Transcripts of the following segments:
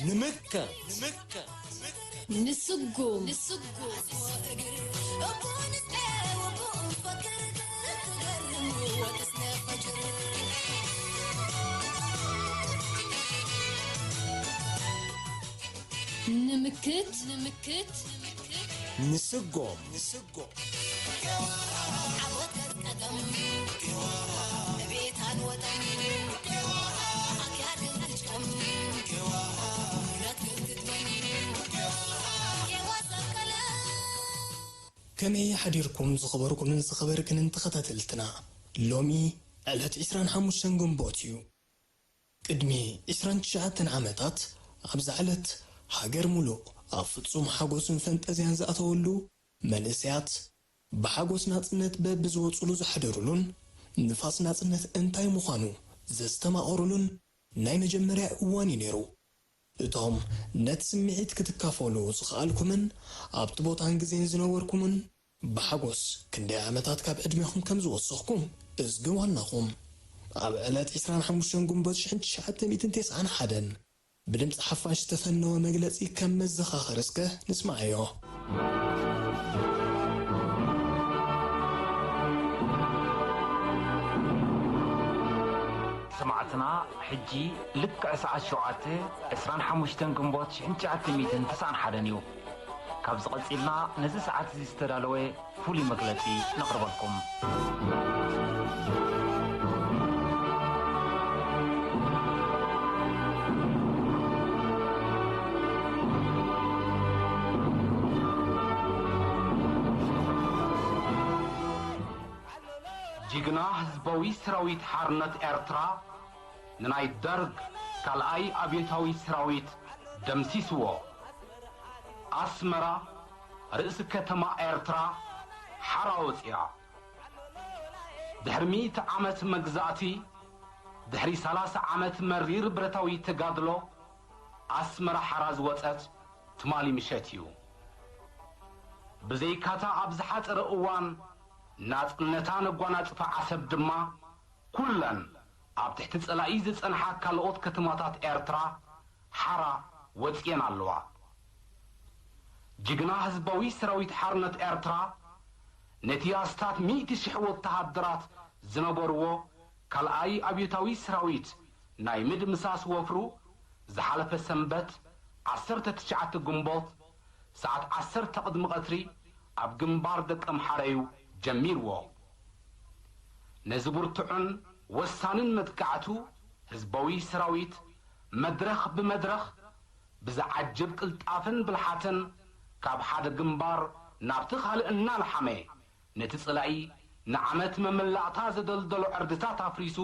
ንምከ ንምከ ንስጉም ንምክት ንምክት ንስጎም ንስጎም ከመይ ሓዲርኩም ዝኸበርኩምን ዝኸበርክንን ተኸታተልትና? ሎሚ ዕለት ዕስራን ሓሙሽተን ግንቦት እዩ። ቅድሚ ዕስራን ትሽዓተን ዓመታት ኣብዛ ዕለት ሃገር ሙሉእ ኣብ ፍጹም ሓጎስን ፈንጠዝያን ዝኣተወሉ፣ መንእሰያት ብሓጎስ ናጽነት በብዝወጹሉ ዝሓደሩሉን ንፋስ ናጽነት እንታይ ምዃኑ ዘስተማቐሩሉን ናይ መጀመርያ እዋን እዩ ነይሩ። እቶም ነቲ ስምዒት ክትካፈሉ ዝኸኣልኩምን ኣብቲ ቦታን ግዜን ዝነበርኩምን ብሓጎስ ክንደይ ዓመታት ካብ ዕድሜኹም ከም ዝወሰኽኩም እዝጊ ዋናኹም። ኣብ ዕለት ዕስራን ሓሙሽተን ግንቦት ሽሕን ትሽዓተ ሚእትን ተስዓን ሓደን ብድምጺ ሓፋሽ ዝተፈነወ መግለጺ ከም መዘኻኸሪ እስከ ንስማዓዮ። ሰማዕትና፣ ሕጂ ልክዕ ሰዓት ሸውዓተ ዕስራን ሓሙሽተን ግንቦት ሽሕን ትሽዓተ ሚእትን ተስዓን ሓደን እዩ። ካብዚ ቀጺልና ነዚ ሰዓት እዚ ዝተዳለወ ፍሉይ መግለጺ ነቕርበልኩም። ጅግና ህዝባዊ ሰራዊት ሓርነት ኤርትራ ንናይ ደርግ ካልኣይ ኣብዮታዊ ሰራዊት ደምሲስዎ። ኣስመራ ርእሲ ከተማ ኤርትራ ሓራ ወጺኣ። ድሕሪ ሚእቲ ዓመት መግዛእቲ፣ ድሕሪ ሰላሳ ዓመት መሪር ብረታዊ ተጋድሎ፣ ኣስመራ ሓራ ዝወጸት ትማሊ ምሸት እዩ። ብዘይካታ ኣብ ዝሓጸረ እዋን ናጽነታ ነጓናጽፋ ዓሰብ ድማ፣ ኩለን ኣብ ትሕቲ ጸላኢ ዝጸንሓ ካልኦት ከተማታት ኤርትራ ሓራ ወጺኤን ኣለዋ። ጅግና ህዝባዊ ሰራዊት ሓርነት ኤርትራ፣ ነቲ ኣስታት ሚእቲ ሽሕ ወተሃደራት ዝነበርዎ ካልኣይ ኣብዮታዊ ሰራዊት ናይ ምድምሳስ ወፍሩ፣ ዝሓለፈ ሰንበት ዓሰርተ ትሽዓተ ግንቦት ሰዓት ዓሰርተ ቅድሚ ቀትሪ ኣብ ግንባር ደቀምሓረ እዩ ጀሚርዎ። ነዚ ብርቱዕን ወሳንን መጥቃዕቱ፣ ህዝባዊ ሰራዊት መድረኽ ብመድረኽ ብዝዓጅብ ቅልጣፈን ብልሓትን ካብ ሓደ ግንባር ናብቲ ካልእ እናለሓመ፣ ነቲ ጸላኢ ንዓመት መመላእታ ዘደልደሎ ዕርድታት ኣፍሪሱ፣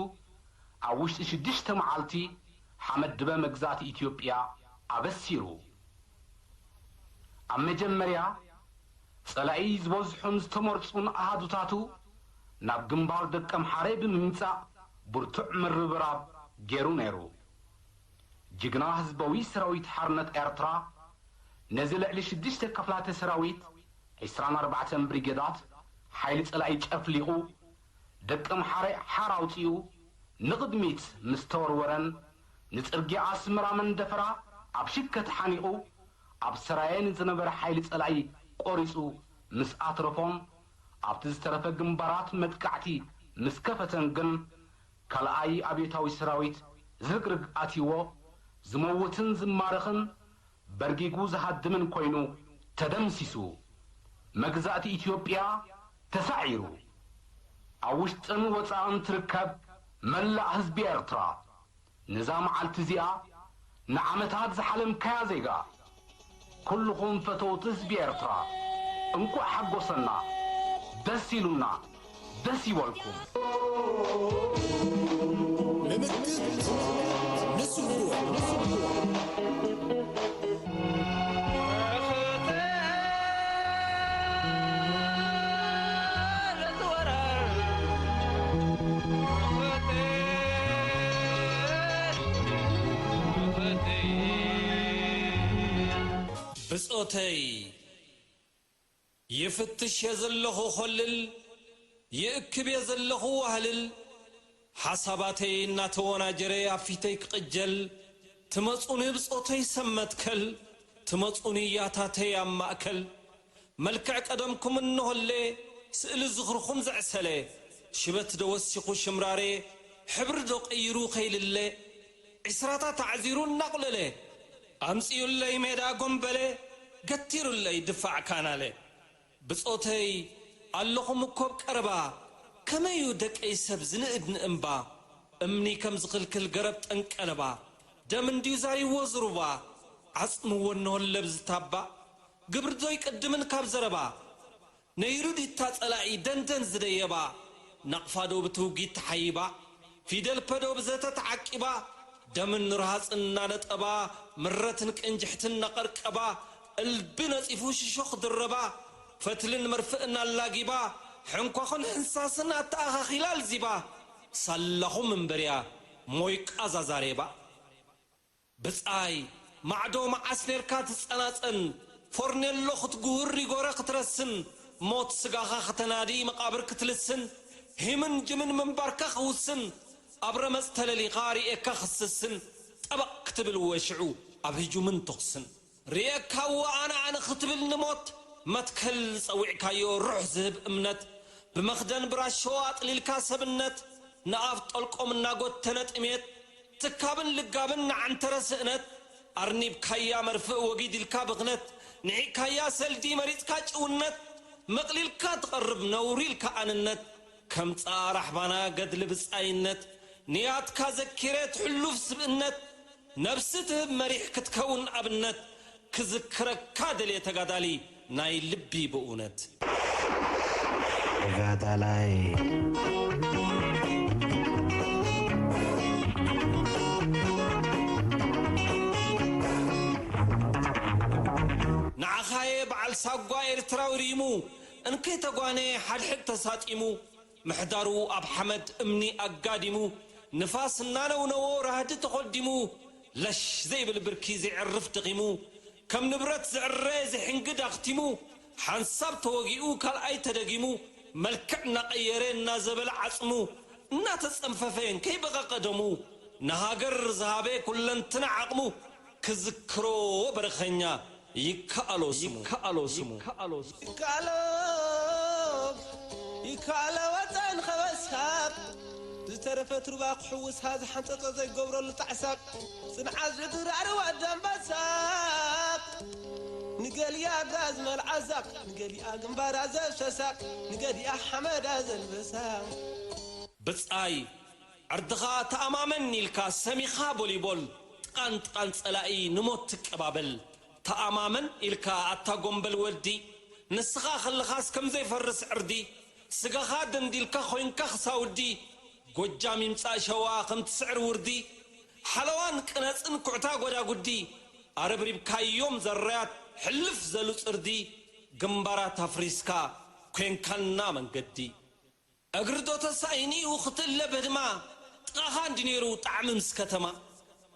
ኣብ ውሽጢ ሽዱሽተ መዓልቲ ሓመድ ድበ መግዛእቲ ኢትዮጵያ ኣበሲሩ። ኣብ መጀመርያ፣ ጸላኢ ዝበዝሑን ዝተመርጹን ኣሃዱታቱ ናብ ግንባር ደቀምሓረ ብምምጻእ ብርቱዕ ምርብራብ ገይሩ ነይሩ። ጅግና ህዝባዊ ሰራዊት ሓርነት ኤርትራ ነዚ ልዕሊ ሽዱሽተ ክፍላተ ሰራዊት፣ ዕስራን ኣርባዕተን ብሪጌዳት ሓይሊ ጸላኢ ጨፍሊቑ፣ ደቀምሓረ ሓራ ኣውጺኡ ንቕድሚት ምስ ተወርወረን፣ ንጽርግያ ኣስመራ መንደፈራ ኣብ ሽከት ሓኒቑ፣ ኣብ ሰራየ ንዝነበረ ሓይሊ ጸላኢ ቆሪጹ ምስ ኣትረፎን፣ ኣብቲ ዝተረፈ ግንባራት መጥቃዕቲ ምስ ከፈተን ግን፣ ካልኣይ ኣብዮታዊ ሰራዊት ዝርግርግ ኣትይዎ፣ ዝመውትን ዝማረኽን በርጊጉ ዝሃድምን ኮይኑ ተደምሲሱ። መግዛእቲ ኢትዮጵያ ተሳዒሩ። ኣብ ውሽጥን ወጻእን ትርከብ መላእ ህዝቢ ኤርትራ፣ ነዛ መዓልቲ እዚኣ ንዓመታት ዝሓለምካያ ዜጋ፣ ኩልኹም ፈተውቲ ህዝቢ ኤርትራ፣ እንቋዕ ሓጎሰና፣ ደስ ኢሉና፣ ደስ ይበልኩም። ምምክት ንስጉ ብጾተይ ይፍትሽ እየ ዘለኹ ኾልል፣ ይእክብ እየ ዘለኹ ዋህልል፣ ሓሳባተይ እናተወናጀረ ኣብ ፊተይ ክቕጀል፣ ትመጹኒ ብጾተይ ሰብ መትከል፣ ትመጹኒ ያታተይ ኣብ ማእከል። መልክዕ ቀደምኩም እንሆለ፣ ስእሊ ዝኽርኹም ዘዕሰለ። ሽበት ዶ ወሲኹ ሽምራረ፣ ሕብሪ ዶ ቀይሩ ከይልለ። ዒስራታት ኣዕዚሩ እናቑለለ፣ ኣምጺኡለይ ሜዳ ጎምበለ፣ ገቲሩለይ ድፋዕ ካናለ። ብጾተይ ኣለኹም እኮ ኣብ ቀረባ፣ ከመይ እዩ ደቀይ ሰብ ዝንእድ ንእምባ? እምኒ ከም ዝኽልክል ገረብ ጠንቀለባ፣ ደም እንድዩ ዛሪዎ ዝሩባ፣ ዓጽምዎ እነሆ ለብዝታባ። ግብሪ ዶ ይቅድምን ካብ ዘረባ? ነይሩ ዲታ ጸላኢ ደንደን ዝደየባ? ናቕፋ ዶ ብትውጊት ተሓይባ? ፊደል ፐ ዶ ብዘተ ተዓቂባ? ደምን ርሃጽን እናነጠባ፣ ምረትን ቅንጅሕትን እናቐርቀባ፣ እልቢ ነጺፉ ሽሾኽ ድረባ፣ ፈትልን መርፍእን ኣላጊባ፣ ሕንኳኹን ሕንሳስን ኣተኣኻኺላ ኣልዚባ፣ ሳላኹም እምበርያ ሞይቃ ዛዛሬባ። ብጻይ ማዕዶ መዓስ ኔርካ ትጸናጸን፣ ፎርኔሎ ክትጉህር ሪጎረ ክትረስን፣ ሞት ስጋኻ ከተናዲ መቓብር ክትልስን፣ ሂምን ጅምን ምንባርካ ክውስን፣ ኣብ ረመጽ ተለሊኻ ርእየካ ክስስን፣ ጠበቕ ክትብል ወሽዑ ኣብ ህጁምን ተኹስን። ርእየካዎ ኣነ ኣነ ክትብል ንሞት፣ መትከል ጸዊዕካዮ ሩሕ ዝህብ እምነት፣ ብመኽደን ብራሾ ኣጥሊልካ ሰብነት፣ ንኣፍ ጠልቆም እናጎተነ ጥሜት፣ ትካብን ልጋብን ንዓንተረ ስእነት፣ ኣርኒብካያ መርፍእ ወጊድ ኢልካ ብኽነት፣ ንዒካያ ሰልዲ መሪጽካ ጭውነት፣ መቕሊልካ ትቐርብ ነውሪ ኢልካ ኣንነት፣ ከም ጻ ራሕባና ገድሊ ብጻይነት፣ ንያትካ ዘኪረ ትሕሉፍ ስብእነት፣ ነብሲ ትህብ መሪሕ ክትከውን ኣብነት፣ ክዝክረካ ደልየ ተጋዳሊ ናይ ልቢ ብእውነት። ተጋዳላይ። ንዓኻየ በዓል ሳጓ ኤርትራዊ ሪሙ፣ እንከይ ተጓነ ሓድሕድ ተሳጢሙ፣ ምሕዳሩ ኣብ ሓመድ እምኒ ኣጋዲሙ፣ ንፋስ እናነውነዎ ራህዲ ተኾዲሙ፣ ለሽ ዘይብል ብርኪ ዘይዕርፍ ደኺሙ፣ ከም ንብረት ዝዕረ ዝሕንግድ ኣኽቲሙ፣ ሓንሳብ ተወጊኡ ካልኣይ ተደጊሙ፣ መልክዕ እናቐየረ እናዘበለ ዓጽሙ፣ እናተጸንፈፈ እንከይበቐቐ ደሙ፣ ንሃገር ዝሃበ ኩለንትና ዓቕሙ፣ ክዝክሮ በረኸኛ ይከኣሎ ስሙ። ይከኣሎ ስሙ። ይከኣሎ ይከኣሎ ወፀን ኸበሳብ ዝተረፈት ሩባ ክሕውስሃ ዝሓንፀፆ ዘይገብረሉ ጣዕሳብ ጽንዓት ዝድራር ወዲ ኣንበሳ ንገሊኣ ጋዝ መልዓዛ ንገሊኣ ግንባራ ዘፍሰሳ ንገሊኣ ሓመዳ ዘልበሳ። ብጻይ ዕርድኻ ተኣማመን ኢልካ ሰሚኻ ቦሊቦል ጥቓን ጥቓን ጸላኢ ንሞት ትቀባበል። ተኣማመን ኢልካ ኣታ ጎምበል ወዲ ንስኻ ከለኻስ ከም ዘይፈርስ ዕርዲ ስጋኻ ደንዲልካ ኮይንካ ክሳውዲ ጎጃም ይምጻእ ሸዋ ከም ትስዕር ውርዲ ሓለዋን ቅነጽን ኩዕታ ጎዳጉዲ ኣረብሪብካዮም ዘራያት ሕልፍ ዘሉ ጽርዲ ግንባራት ኣፍሪስካ ኮይንካና መንገዲ። እግሪ ዶ ተሳኢኑ'ዩ ክትእለ በድማ ጥቓኻ እንዲ ነይሩ ጣዕሚ ምስ ከተማ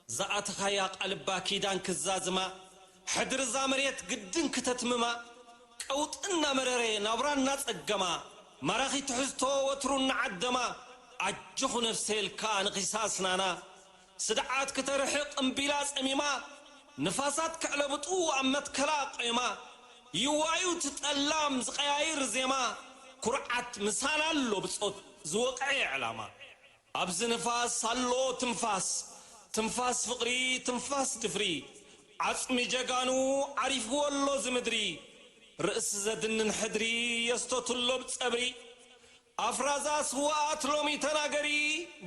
ዝኣተኻያ ቃልባ ኪዳን ክዛዝማ ሕድሪ እዛ መሬት ግድን ክተትምማ ቀውጢ እናመረረ ናብራ እናጸገማ ማራኺ ትሕዝቶ ወትሩ እናዓደማ ኣጆኹ ነፍሰይ ኢልካ ንኺሳ ኣስናና ስድዓት ክተርሕቕ እምቢላ ጸሚማ ንፋሳት ክዕለብጡ ኣብ መትከላ ቆይማ ይዋዩ ትጠላም ዝቐያይር ዜማ ኩርዓት ምሳና ኣሎ ብጾት ዝወቕዐ ዕላማ ኣብዚ ንፋስ ኣሎ ትንፋስ ትንፋስ ፍቕሪ ትንፋስ ድፍሪ ዓጽሚ ጀጋኑ ዓሪፍዎ ኣሎ ዝምድሪ ርእሲ ዘድንን ሕድሪ የስቶትሎ ብጸብሪ ኣፍራዛ ስዋኣት ሎሚ ተናገሪ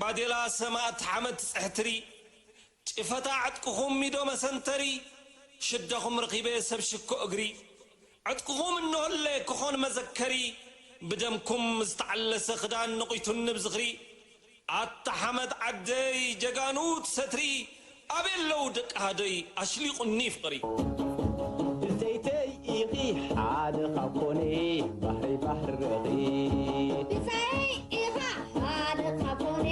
ባዴላ ሰማእት ሓመድ ትጽሕትሪ ጭፈታ ዕጥቅኹም ሚዶ መሰንተሪ ሽዳኹም ረኺበ ሰብ ሽኮ እግሪ ዕጥቅኹም እንሆለ ክኾን መዘከሪ ብደምኩም ዝተዓለሰ ክዳን ነቑይቱኒ ብዝኽሪ ኣታ ሓመድ ዓደይ ጀጋኑ ትሰትሪ ኣበይ ኣለዉ ደቂ ሃደይ ኣሽሊቑኒ ፍቕሪ። ብጸይተይ ኢኺ ሓደ ካብ ኮነ ባህሪ ባህርኺ። ብጸይ ኢኻ ሓደ ካብ ኮነ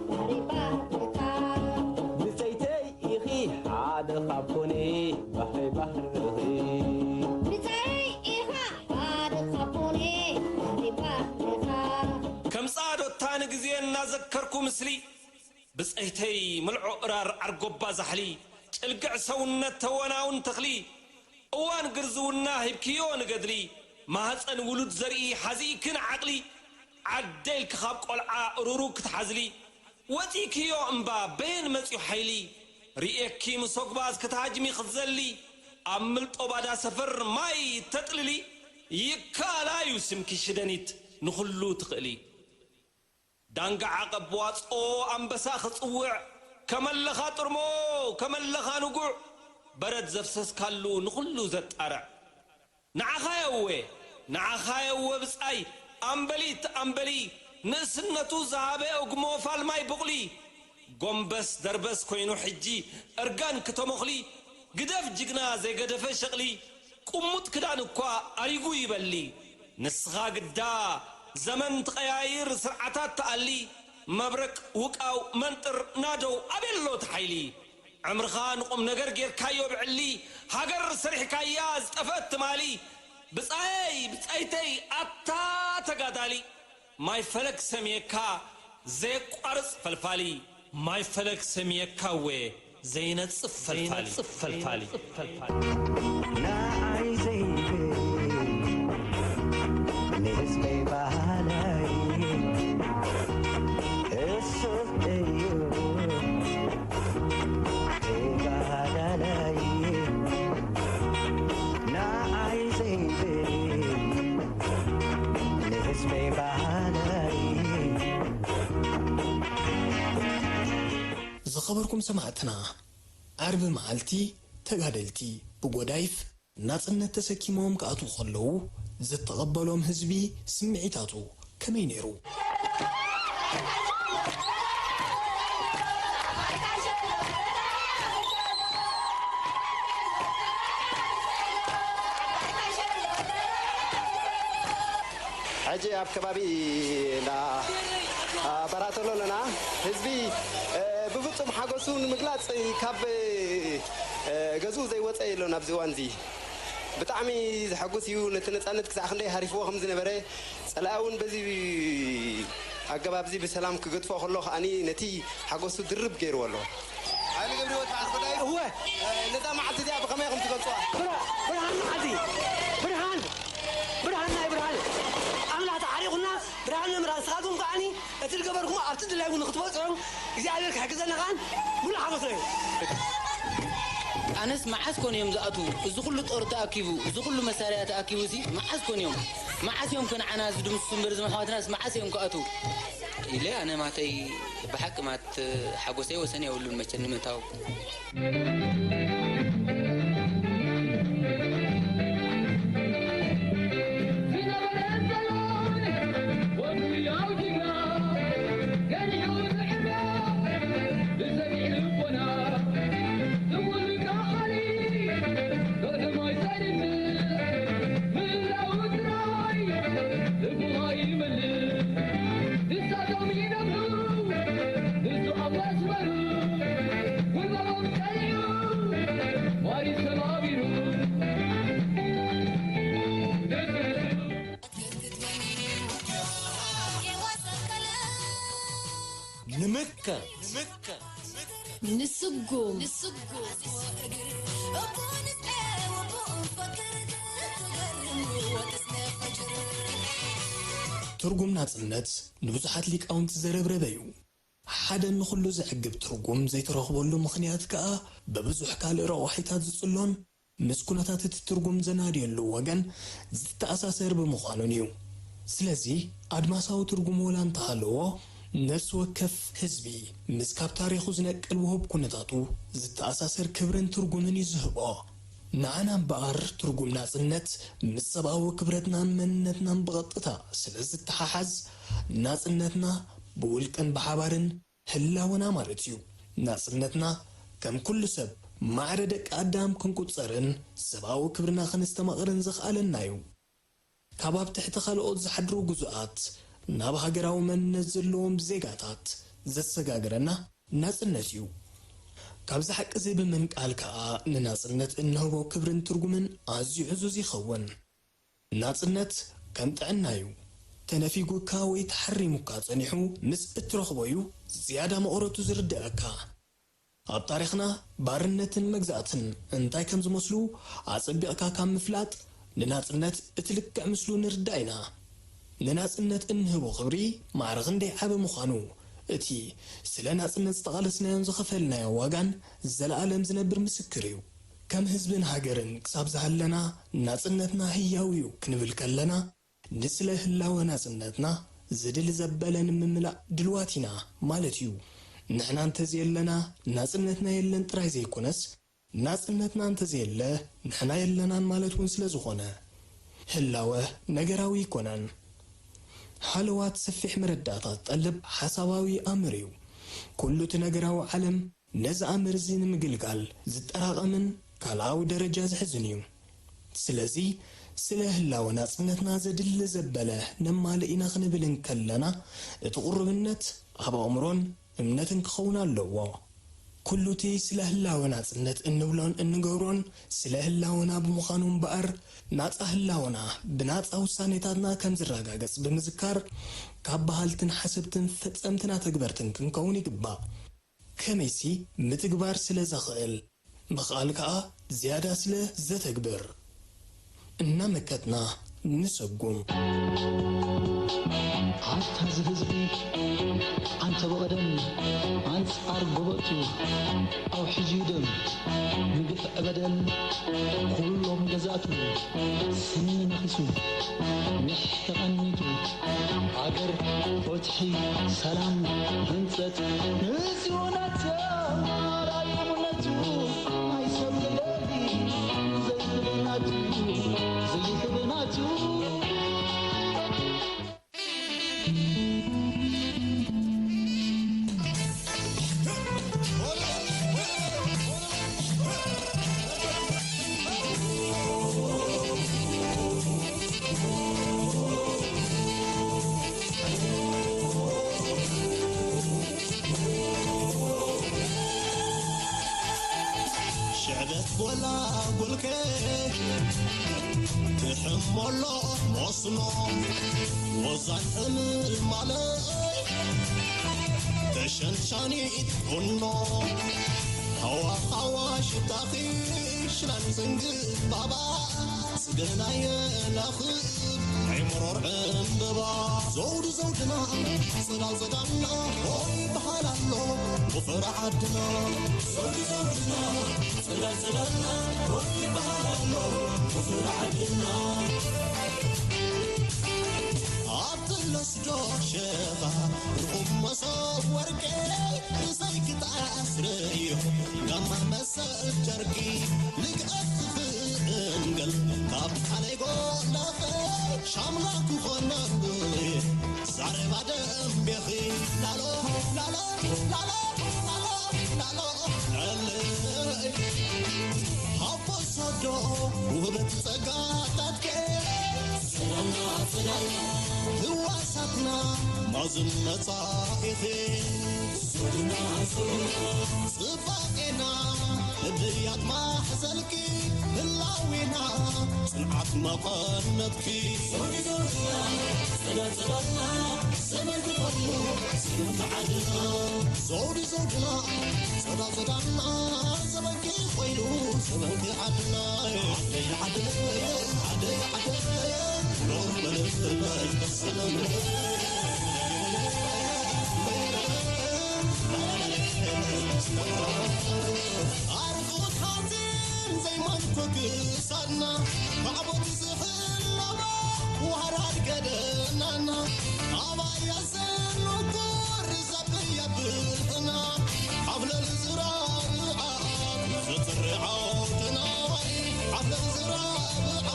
ባህሪ ባህርካ። ብጸይተይ ኢኺ ሓደ ካብ ኮነ ባህሪ ባህርኺ። ብጸይ ኢኻ ሓደ ካብ ኮነ ባህሪ ባህርካ። ከም ጻዶታ ንግዜ እናዘከርኩ ምስሊ ብጸይተይ ምልዖ እራር ዓርጎባ ዛሕሊ ጭልግዕ ሰውነት ተወናውን ተኽሊ፣ እዋን ግርዝውና ሂብክዮ ንገድሊ፣ ማህፀን ውሉድ ዘርኢ ሓዚእክን ዓቕሊ፣ ዓደ ኢልኪ ካብ ቆልዓ እሩሩ ክትሓዝሊ፣ ወፂእክዮ እምባ በየን መፅዩ ሓይሊ፣ ርእየኪ ምሶግባዝ ክትሃጅሚ ክትዘሊ፣ ኣብ ምልጦ ባዳ ሰፈር ማይ ተጥልሊ፣ ይከኣላ እዩ ስምኪ ሽደኒት ንኹሉ ትኽእሊ። ዳንጋ ዓቐብ ዋፅኦ ኣንበሳ ክፅውዕ፣ ከመለኻ ጥርሞ፣ ከመለኻ ንጉዕ፣ በረድ ዘፍሰስካሉ ንኹሉ ዘጣርዕ። ንዓኻ የወ፣ ንዓኻ የወ ብጻይ፣ ኣምበሊት ኣምበሊ፣ ንእስነቱ ዝሃበ እግሞ ፋልማይ ቡቕሊ፣ ጎንበስ ደርበስ ኮይኑ ሕጂ እርጋን ክተሞኽሊ፣ ግደፍ ጅግና ዘይገደፈ ሸቕሊ፣ ቁሙጥ ክዳን እኳ ኣሪጉ ይበሊ። ንስኻ ግዳ ዘመን ትቐያይር ስርዓታት ትኣሊ፣ መብረቅ ውቃው መንጥር ናደው ኣበሎ እቲ ሓይሊ። ዕምርኻ ንቁም ነገር ጌርካዮ ብዕሊ፣ ሃገር ሰሪሕካያ ዝጠፍአት ትማሊ። ብጻየይ ብጻይተይ ኣታ ተጋዳሊ፣ ማይ ፈለግ ሰምየካ ዘየቋርጽ ፈልፋሊ። ማይ ፈለግ ሰምየካ እወ ዘይነጽፍ ፈልፋሊ። ዘይነጽፍ ፈልፋሊ። ንዓይ ዘይብል ንህዝበይ ባህለይ እሱ እዩ ተጋዳላይ። ንዓይ ዘይብል ንህዝበይ ባህለይ። ዝኸበርኩም ሰማዕትና፣ ዓርቢ መዓልቲ ተጋደልቲ ብጎዳይፍ ናጽነት ተሰኪሞም ክኣትዉ ከለዉ ዝተቐበሎም ህዝቢ ስምዒታቱ ከመይ ነይሩ? ሕጂ ኣብ ከባቢ እንዳ ባራቶሎ ኣለና። ህዝቢ፣ እ፣ ብፍጹም ሓጎሱ ንምግላጽ ካብ፣ እ፣ ገዝኡ ዘይወጸ የሎን ኣብዚ እዋን እዚ። ብጣዕሚ ዘሐጉስ እዩ። ነቲ ነጻነት ክሳዕ ክንደይ ሃሪፍዎ ከም ዝነበረ፣ ጸላኢ እውን በዚ ኣገባብ እዚ ብሰላም ክገድፎ ከሎ ከኣኒ ነቲ ሓጎሱ ድርብ ገይርዎ ኣሎ። ሓይሊ ገብረህይወት በዓል ጎዳይፍ፣ እወ። እ፣ ነዛ መዓልቲ እዚኣ ብኸመይ ኢኹም ትገልጹዋ? ብርሃ-፣ ብርሃን መዓልቲ፣ ብርሃን፣ ብርሃን ናይ ብርሃን ኣምላኽ ተዓሪቑና፣ ብርሃን መምህራን፣ ንስኻትኩም ከዓኒ እቲ ዝገበርኩሞ ኣብቲ ድላይኩም ንክትበጽሑ እግዚኣብሔር ክሕግዘና ከኣን ሙሉእ ሓጎስና እዩ። ኣነስ መዓስ ኮን እዮም ዝኣትዉ? እዚ ኩሉ ጦር ተኣኪቡ፣ እዚ ኩሉ መሳርያ ተኣኪቡ ሲ መዓስ ኮን እዮም? መዓስ እዮም ከ ንዓና ዝድምስሱ እምበር እዞም ኣሕዋትናስ መዓስ እዮም ክኣትዉ? ኢለ ኣነ ማተይ ብሓቂ ማት ሓጎሰይ ወሰን የብሉን መቸ ንምእታው። ንምከ ንምከ ንስጉም ንስጉም ትርጉም ናጽነት ንብዙሓት ሊቃውንቲ ዘረብረበ እዩ። ሓደ ንኹሉ ዘዕግብ ትርጉም ዘይትረኽበሉ ምኽንያት ከኣ ብብዙሕ ካልእ ረቋሒታት ዝጽሎን ምስ ኩነታት እቲ ትርጉም ዘናድየሉ ወገን ዝተኣሳሰር ብምዃኑን እዩ። ስለዚ ኣድማሳዊ ትርጉም ወላ እንተሃለዎ፣ ነፍሲ ወከፍ ህዝቢ ምስ ካብ ታሪኹ ዝነቅል ውሁብ ኩነታቱ ዝተኣሳሰር ክብርን ትርጉምን እዩ ዝህቦ። ንዓና እምበኣር ትርጉም ናጽነት ምስ ሰብኣዊ ክብረትናን መንነትናን ብቐጥታ ስለ ዝተሓሓዝ፣ ናጽነትና ብውልቅን ብሓባርን ህላወና ማለት እዩ። ናጽነትና ከም ኩሉ ሰብ ማዕረ ደቂ ኣዳም ክንቁጸርን ሰብኣዊ ክብርና ከነስተማቕርን ዘኽኣለና እዩ። ካብ ኣብ ትሕቲ ካልኦት ዝሓድሩ ግዙኣት ናብ ሃገራዊ መንነት ዘለዎም ዜጋታት ዘሰጋግረና ናጽነት እዩ። ካብዚ ሓቂ እዚ ብምንቃል ከኣ ንናጽነት እንህቦ ክብርን ትርጉምን ኣዝዩ ዕዙዝ ይኸውን። ናጽነት ከም ጥዕና እዩ። ተነፊጉካ ወይ ተሓሪሙካ ጸኒሑ ምስ እትረኽቦ እዩ ዝያዳ መቐረቱ ዝርድኣካ። ኣብ ታሪኽና ባርነትን መግዛእትን እንታይ ከም ዝመስሉ ኣጸቢቕካ ካብ ምፍላጥ፣ ንናጽነት እቲ ልክዕ ምስሉ ንርዳእ ኢና። ንናጽነት እንህቦ ክብሪ ማዕረ ክንደይ ዓቢ ምዃኑ፣ እቲ ስለ ናጽነት ዝተቓለስናዮን ዝኸፈልናዮ ዋጋን ዘለኣለም ዝነብር ምስክር እዩ። ከም ህዝብን ሃገርን ክሳብ ዝሃለና፣ ናጽነትና ህያው እዩ ክንብል ከለና፣ ንስለ ህላወ ናጽነትና ዝድሊ ዘበለ ንምምላእ ድልዋት ኢና ማለት እዩ። ንሕና እንተዘየለና፣ ናጽነትና የለን ጥራይ ዘይኮነስ፣ ናጽነትና እንተዘየለ፣ ንሕና የለናን ማለት እውን ስለ ዝኾነ፣ ህላወ ነገራዊ ኣይኮነን። ሃለዋት ሰፊሕ መረዳእታ ዝጠልብ ሓሳባዊ ኣምር እዩ። ኩሉ እቲ ነገራዊ ዓለም ነዚ ኣምር እዚ ንምግልጋል ዝጠራቐምን ካልኣዊ ደረጃ ዝሕዝን እዩ። ስለዚ፣ ስለ ህላወ ናጽነትና ዘድሊ ዘበለ ነማልእ ኢና ክንብል እንከለና፣ እቲ ቁርብነት ኣብ ኣእምሮን እምነትን ክኸውን ኣለዎ። ኩሉ እቲ ስለ ህላወ ናጽነት እንብሎን እንገብሮን ስለ ህላወና ብምዃኑ እምበኣር፣ ናጻ ህላወና ብናጻ ውሳኔታትና ከም ዝረጋገጽ ብምዝካር፣ ካብ በሃልትን ሓሰብትን ፈጸምትን ኣተግበርትን ክንከውን ይግባእ። ከመይሲ፣ ምትግባር ስለ ዘኽእል፣ ምኽኣል ከኣ ዝያዳ ስለ ዘተግብር። እናመከትና ንሰጉም። ኣታ እዚ ህዝቢ፣ ኣንተ ብቐደም ኣንጻር ጎበጡ ኣውሒዙ ደም፣ ንግፍዒ በደል ኩሎም ገዛእቱ ስኒ ነኺሱ፣ ምሕቲ ቀኒቱ፣ ሃገር ፍትሒ፣ ሰላም፣ ህንጸት፣ ንዚኡ ናተ ኣርኣያ እምነቱ፣ ናይ ሰብ ልደት ዘይትብል ናቱ፣ ዘይትብል ናቱ። ሽዕበት ጎላ ጎልከ ትሕመሎ መስኖ፣ ወዛን ሕምል ማለ ተሸንሻኒት ቡኖ፣ ሃዋ ሃዋ ሽታኺ ሽላን ዘንግባባ፣ ጽገናየ ናኽብ ናይ መሮር ዕምበባ። ዘውዲ ዘውድና፣ ጽላል ጽላልና፣ ሆይ በሃል ኣሎ ወፈራ ዓድና። ዘውዲ ዘውድና፣ ጽላል ጽላልና፣ ሆይ በሃል ኣሎ ወፈራ ዓድና። ኣብ ትለስዶ ሸኻ ርኹብ መሶብ ወርቂ፣ ብዘይ ክትኣስርዮ ጋማ መሰል ጨርቂ፣ ልግኣት ትፍእንገል ካብ ቃለይ ጎለኸ፣ ሻምላ ክኾነሉ ዛረባ ደንቤኺ። ላሎ፣ ላሎ፣ ላሎ፣ ላሎ፣ ላሎ፣ ላሎ፣ ዕልል። ሃቦ ሶዶ ውህበት ጸጋታትከ፣ ህዋሳትና ማዝን መጻኢኺ። ጽባቄና ህድያት ማሕዘልኪ፣ ህላዌና ጽንዓት መቐነትኪ። ዞዲ ዞድና፣ ጽዳል ጽዳልና፣ ዘመንኪ ኮይኑ፣ ዘመንኪ ዓድና። ዞዲ ዞድና፣ ጽዳል ጽዳልና፣ ዘመንኪ ኮይኑ፣ ዘመንኪ ዓድና። ዓደይ ዓደይ፣ ዓደይ ዓደይ፣ ኖር መልእኽቲ ሰላም። ኣርኹት ሓፂን ዘይማንኮ ክሳድና፣ ማዕቦቲ ዝሕለዋ ዋህራድ ገደናና፣ ኣባያ ዘንኮር ዘብያ ብልሕና፣ ዓብለል ዝራብዓ ዘትሪ ዓውድና፣ ዓብለል ዝራብዓ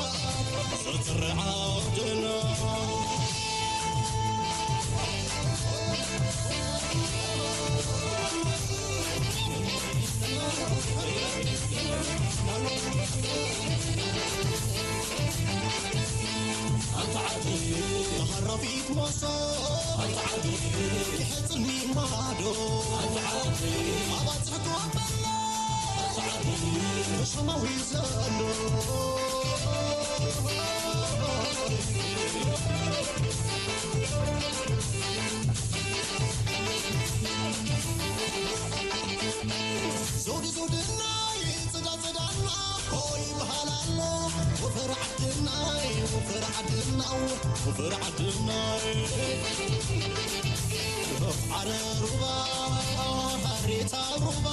ዘትሪ ዓውድና። ኣንታ ዓዲ መሃረቢት መሶብ፣ ኣንታ ዓዲ የሕጽር ሚማዶ፣ ኣንታ ዓዲ ኣባጽሕኮ ኣበላ፣ ኣንታ ዓዲ ብሰማዊ ዘሎ። ወፍር ዓድናይ ዓረ ሩባ ሃሬታ ሩባ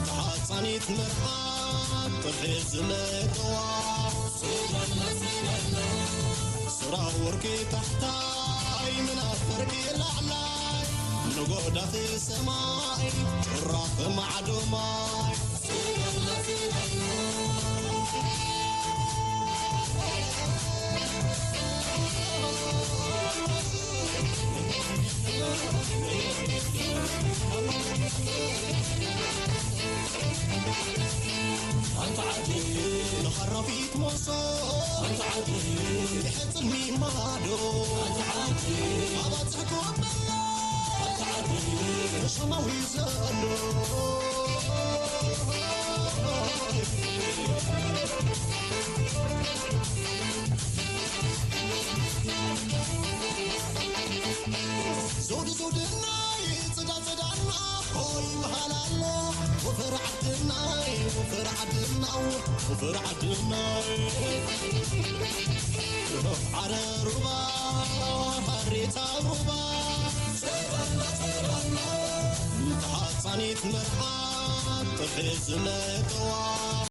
ተሓፃኒት መርዓት ጥርሒ ዝመጠዋ ስራ ወርቂ ታሕታይ ምናት ፈርቂ ላዕላይ ንጎዳት ሰማይ ጭራፍ ማዕዶ ማይ ንሃራፊት ሞሶ ትሕፅል ሚማዶ ኣባፅሕኮ በላ ሸማዊ ዘሎ ዞዲ ዞድናይ ጽዳ ጽዳና ሆይ በሃል ኣሎ ወፈር ዓድናይ ወፈር ዓድና ወፈር ዓድናይ ዓረ ሩባ ሃሬታ ሩባ ተሓጻኒት መርዓት ጥርሒ ዝመጠዋ